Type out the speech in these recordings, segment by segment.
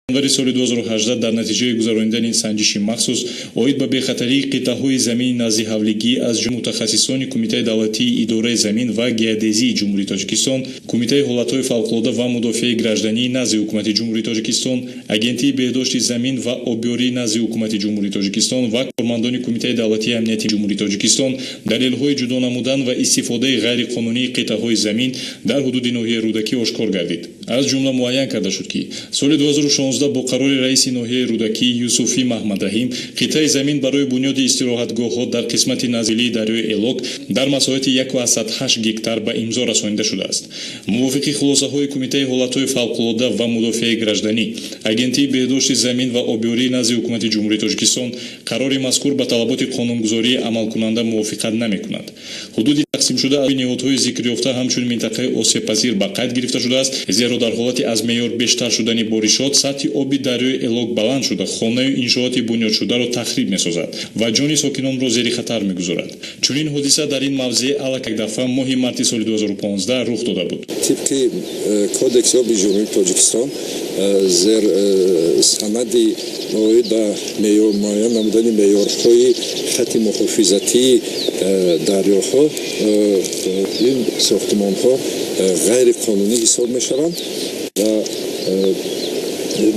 Январи соли 2018 дар натиҷаи гузаронидани санҷиши махсус оид ба бехатарии қитъаҳои замини назди ҳавлигӣ аз ҷониби мутахассисони Кумитаи давлатии идораи замин ва геодезии Ҷумҳурии Тоҷикистон, Кумитаи ҳолатҳои фавқулода ва мудофиаи граждании назди Ҳукумати Ҷумҳурии Тоҷикистон, Агентии беҳдошти замин ва обёрии назди Ҳукумати Ҷумҳурии Тоҷикистон ва кормандони Кумитаи давлатии амнияти Ҷумҳурии Тоҷикистон далелҳои ҷудо намудан ва истифодаи ғайриқонунии қитъаҳои замин дар ҳудуди ноҳияи Рӯдакӣ ошкор гардид. Аз ҷумла муайян карда шуд, ки соли 2016 бо қарори раиси ноҳияи Рӯдакӣ Юсуфӣ Маҳмадраҳим қитъаи замин барои бунёди истироҳатгоҳҳо дар қисмати назилии дарёи Элок дар масоҳати 1,8 гектар ба имзо расонида шудааст. Мувофиқи хулосаҳои Кумитаи ҳолатҳои фавқулода ва мудофиаи гражданӣ, Агентии беҳдошти замин ва обёрии назди Ҳукумати Ҷумҳурии Тоҷикистон, қарори мазкур ба талаботи қонунгузории амалкунанда мувофиқат намекунад. Ҳудуди тақсимшуда аз ниҳодҳои зикрёфта ҳамчун минтақаи осебпазир ба қайд гирифта шудааст, зеро дар ҳолати аз меъёр бештар шудани боришот сатҳи оби дарёи Элок баланд шуда, хонаю иншооти бунёдшударо тахриб месозад ва ҷони сокинонро зери хатар мегузорад. Чунин ҳодиса дар ин мавзеъ аллакай дафъа моҳи марти соли 2015 рух дода буд. Тибқи Кодекси оби Ҷумҳурии Тоҷикистон, зер санади оид ба муайян намудани меъёрҳои хати муҳофизатии дарёҳо, ин сохтмонҳо ғайриқонунӣ ҳисоб мешаванд ва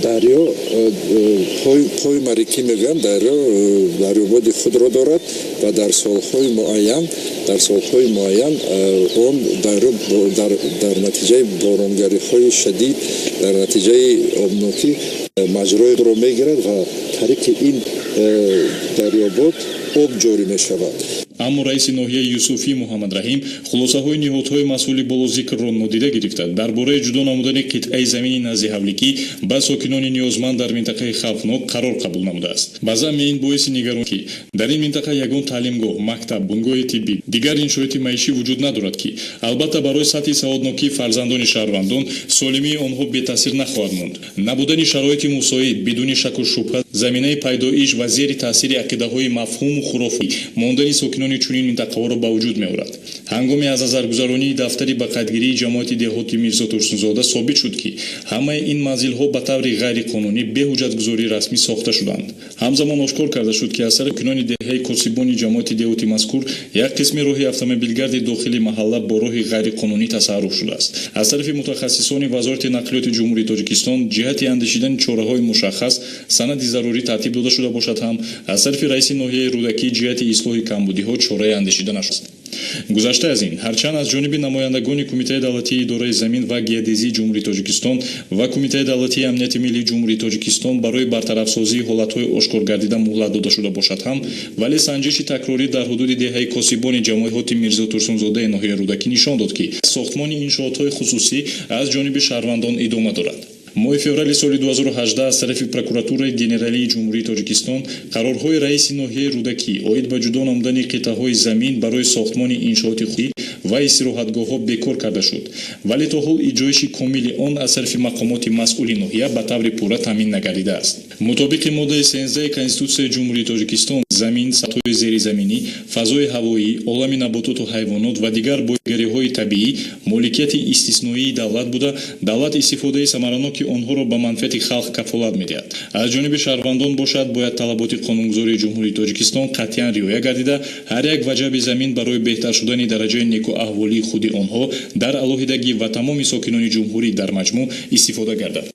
дарё, пойма реки мегӯянд, дарё дарёбоди худро дорад ва дар солҳои муайян он дарё дар натиҷаи боронгариҳои шадид, дар натиҷаи обнокӣ маҷроеро мегирад ва тариқи ин дарёбод об ҷорӣ мешавад. Аммо раиси ноҳияи Юсуфӣ Муҳаммадраҳим хулосаҳои ниҳодҳои масъули болозикрро нодида гирифта, дар бораи ҷудо намудани қитъаи замини назди ҳавликӣ ба сокинони ниёзманд дар минтақаи хавфнок қарор қабул намудааст. Ба замми ин боиси нигаронӣ, ки дар ин минтақа ягон таълимгоҳ, мактаб, бунгоҳи тиббӣ, дигар иншооти маишӣ вуҷуд надорад, ки албатта барои сатҳи саводнокии фарзандони шаҳрвандон, солимии онҳо бетаъсир нахоҳад монд. Набудани шароити мусоид бидуни шаку шубҳа заминаи пайдоиш ва зери таъсири ақидаҳои мафҳуму хурофӣ мондани сокинони чунин минтақаҳоро ба вуҷуд меорад. Ҳангоми аз назаргузаронии дафтари ба қайдгирии ҷамоати деҳоти Мирзо Турсунзода собит шуд, ки ҳамаи ин манзилҳо ба таври ғайриқонунӣ, бе ҳуҷҷатгузории расмӣ сохта шуданд. Ҳамзамон ошкор карда шуд, ки аз тарафи сокинони деҳаи Косибони ҷамоати деҳоти мазкур як қисми роҳи автомобилгарди дохили маҳалла бо роҳи ғайриқонунӣ тасарруф шудааст. Аз тарафи мутахассисони Вазорати нақлиёти Ҷумҳурии Тоҷикистон ҷиҳати андешидани чораҳои мушаххас санади зарурӣ тартиб дода шуда бошад ҳам, аз тарафи раиси ноҳияи Рӯдакӣ ҷиҳати ислоҳи камбудиҳо чорае андешида нашуд. Гузашта аз ин, ҳарчанд аз ҷониби намояндагони Кумитаи давлатии идораи замин ва геодезии Ҷумҳурии Тоҷикистон ва Кумитаи давлатии амнияти миллии Ҷумҳурии Тоҷикистон барои бартарафсозии ҳолатҳои ошкоргардида муҳлат дода шуда бошад ҳам, вале санҷиши такрорӣ дар ҳудуди деҳаи Косибони ҷамоати Мирзо Турсунзодаи ноҳияи Рӯдакӣ нишон дод, ки сохтмони иншоотҳои хусусӣ аз ҷониби шаҳрвандон идома дорад. Моҳи феврали соли 2018 аз тарафи Прокуратураи генералии Ҷумҳурии Тоҷикистон қарорҳои раиси ноҳияи Рӯдакӣ оид ба ҷудо намудани қитъаҳои замин барои сохтмони иншооти хусусӣ ва истироҳатгоҳҳо бекор карда шуд, вале то ҳол иҷроиши комили он аз тарафи мақомоти масъули ноҳия ба таври пурра таъмин нагардидааст. Мутобиқи моддаи 13 Конститутсияи Ҷумҳурии Тоҷикистон, замин, сатҳҳои зеризаминӣ, фазои ҳавоӣ, олами набототу ҳайвонот ва дигар бойгариҳои табиӣ моликияти истисноии давлат буда, давлат истифодаи самараноки онҳоро ба манфиати халқ кафолат медиҳад. Аз ҷониби шаҳрвандон бошад, бояд талаботи қонунгузории Ҷумҳурии Тоҷикистон қатъиян риоя гардида, ҳар як ваҷаби замин барои беҳтар шудани дараҷаи некуаҳволии худи онҳо дар алоҳидагӣ ва тамоми сокинони ҷумҳурӣ дар маҷмӯъ истифода гардад.